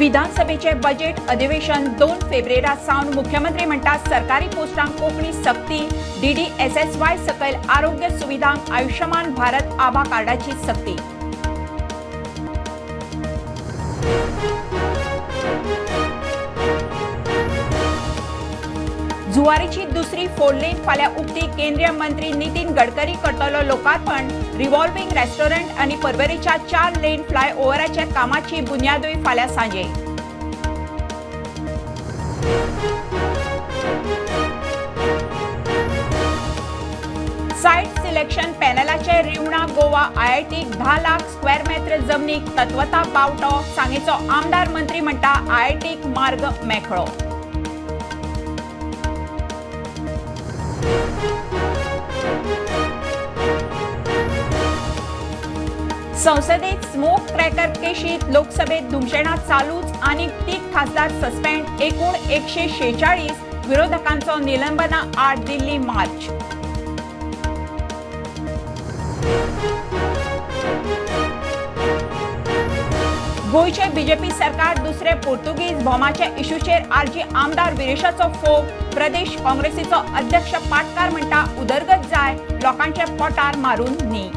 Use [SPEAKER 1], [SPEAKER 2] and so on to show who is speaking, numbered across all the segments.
[SPEAKER 1] विधानसभेचे बजेट अधिवेशन 2 फेब्रेरा सावन. मुख्यमंत्री म्हणटात, सरकारी पोस्टांक कोंकणी सक्ती. डीडीएसएसवाय सकयल आरोग्य सुविधांक आयुष्यमान भारत आभा कार्डाची सक्ती. जुवारीची दुसरी फोर लेन फाल्यां उक्ती. केंद्रीय मंत्री नितीन गडकरी करतलो लोकार्पण. रिव्हॉल्विंग रेस्टॉरंट आनी पर्वरीच्या 4 लेन फ्लायओव्हराच्या कामाची बुन्यादूय फाल्यां सांजे. सायट सिलेक्शन पॅनलाचे रिवणा गोवा आयआयटीक 10 लाख स्क्वेअर मेत्र जमनीक तत्वता बावटो. सांगेचो आमदार मंत्री म्हणटा, आयआयटीक मार्ग मेकळो. संसदेत स्मोक क्रॅकर केशीत लोकसभेत धुमशेणां चालूच. आनीक 3 खासदार सस्पेंड. एकूण 146 विरोधकांचो निलंबना आड दिल्ली मार्च. गोंयचे बीजेपी सरकार दुसरे पोर्तुगीज. भोमाच्या इशूचेर आरजी आमदार विरेशाचो फोग. प्रदेश काँग्रेसीचो अध्यक्ष पाटकार म्हणटा, उदरगत जाय, लोकांच्या पोटार मारून न्ही.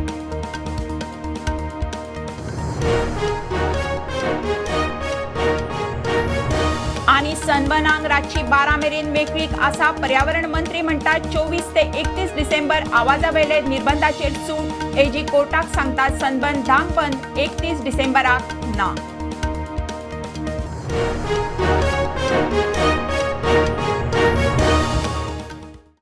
[SPEAKER 1] आनी सनबर्नाक रातची 12 मेरेन मेकळीक आसा. पर्यावरण मंत्री म्हणटात, 24 ते 31 डिसेंबर आवाजावेले निर्बंधाचेर सूट. एजी कोर्टाक सांगतात, सनबर्न 10क बंद, 31 डिसेंबराक ना.